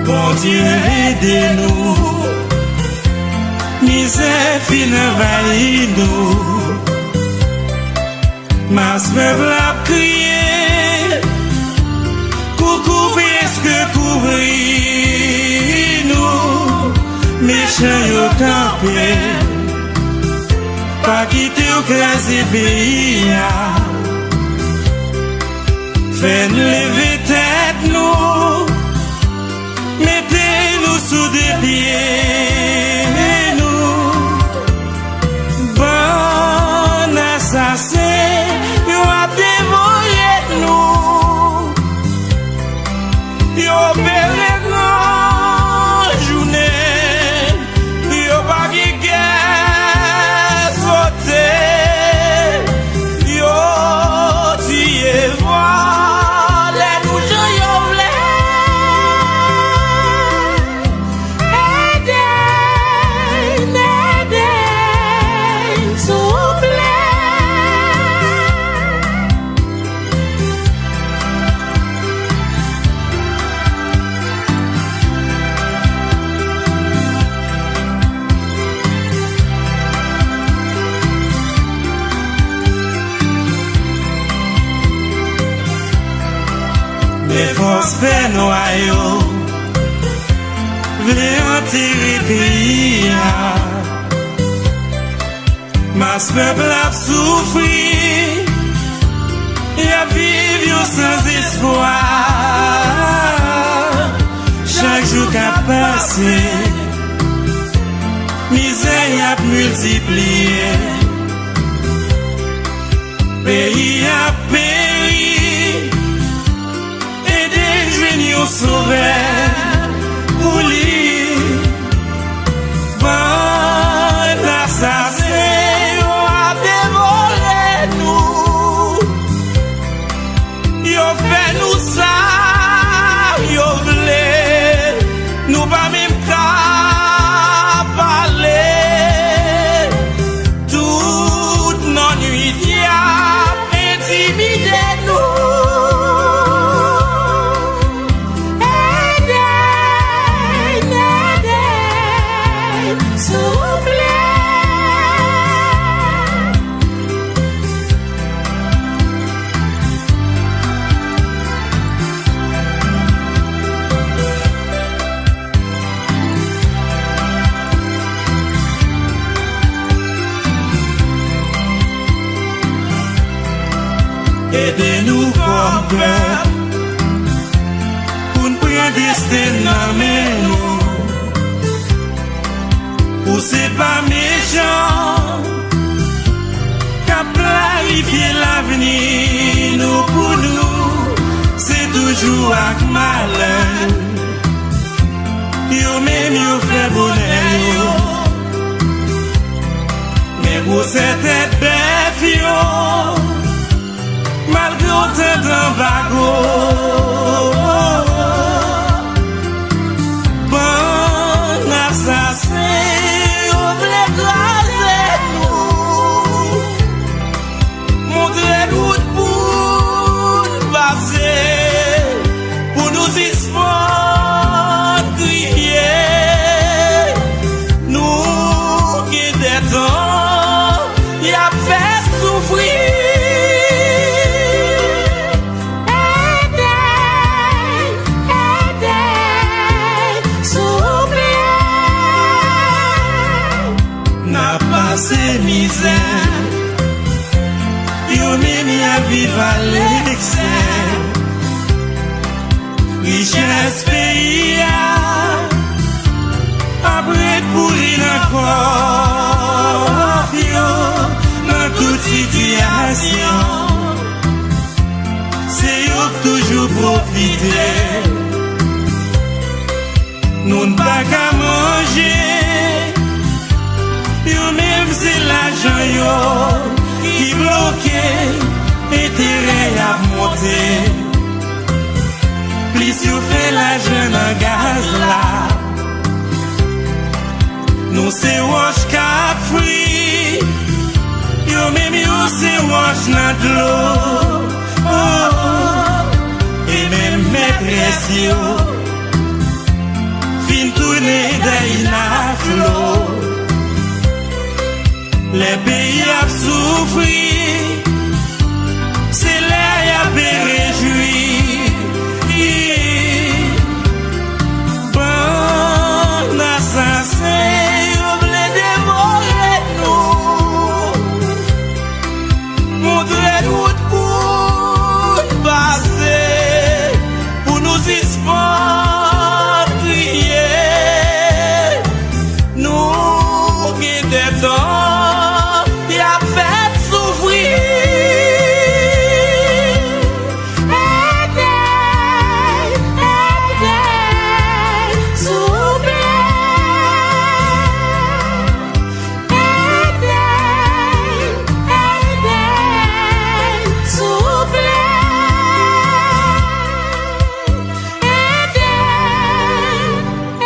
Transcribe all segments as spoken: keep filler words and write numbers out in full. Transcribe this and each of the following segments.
Bondye ede nou, mizè fin anvayi nou. Mas pèp la ap kriye, koukou prèske kouvri nou. Mechan yo kanpe, pa kite yo kraze peyi a. Fè n leve tèt nou, mete nou sou de pye nou. Bann asasen yo ap devore nou. Yo opere gran jounen, yo pa gen kè sote. Yo tiye vòlè nou jan yo vle. Ede n, ede n, souple. Men fòs fènwa yo vle antere peyi a. Mas pèp la ap soufri, y ap viv yon sanzespwa. Chak jou k ap pase, mizè y ap miltipliye. Peyi ap peri, ede jwenn yon sovè pou li. Bann asasen yo ap devore nou. Yo fè nou sa yo vle. Nou pa menm ka pale. Tout lannwit y ap entimide nou. Ede n, ede n, souple. Ede nou kòm pèp pou n pran desten n nan men nou. Pouse pa mechan k ap planifye lavni nou pou nou. Se toujou ak malè yo menm yo fè bonè yo. Men gwosè tèt bèf yo, malgre otan danbago, bann asasen yo vle kraze nou. Montre n wout pou n pase, pou nou sispann kriye. Nou gen dè tan y ap fè soufri. Ede, ede, souple. N ap pase mizè, yo menm y ap viv alèksè. Richès peyi a ap ret pouri nan kòf yo, nan tout sitiyasyon. Se yo k toujou pwofite. Nou n pa ka manje, yo menm se lajan yo ki bloke, enterè y ap monte. Plis yo fè lajan nan gaz la, nou se wòch k ap fri, yo menm yo se wòch nan dlo. Oh, e menm mètrès yo, Soufri, se lè y ap rejwi. Bann asasen yo vle devore nou. Montre n wout pou n pase, pou nou sispann kriye. Nou gen de tan y ap fè n soufri. Ede, ede, souple. Ede, ede, souple. Ede,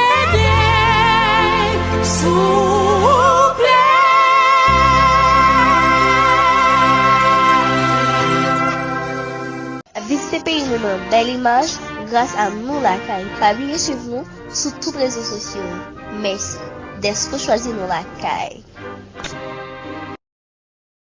ede, souple. Vizite peyi nou nan bèl imaj gras a Nou Lakay. Pa bliye swiv nou sou tout rezo sosyo yo. Mèsi dèske w chwazi Nou Lakay.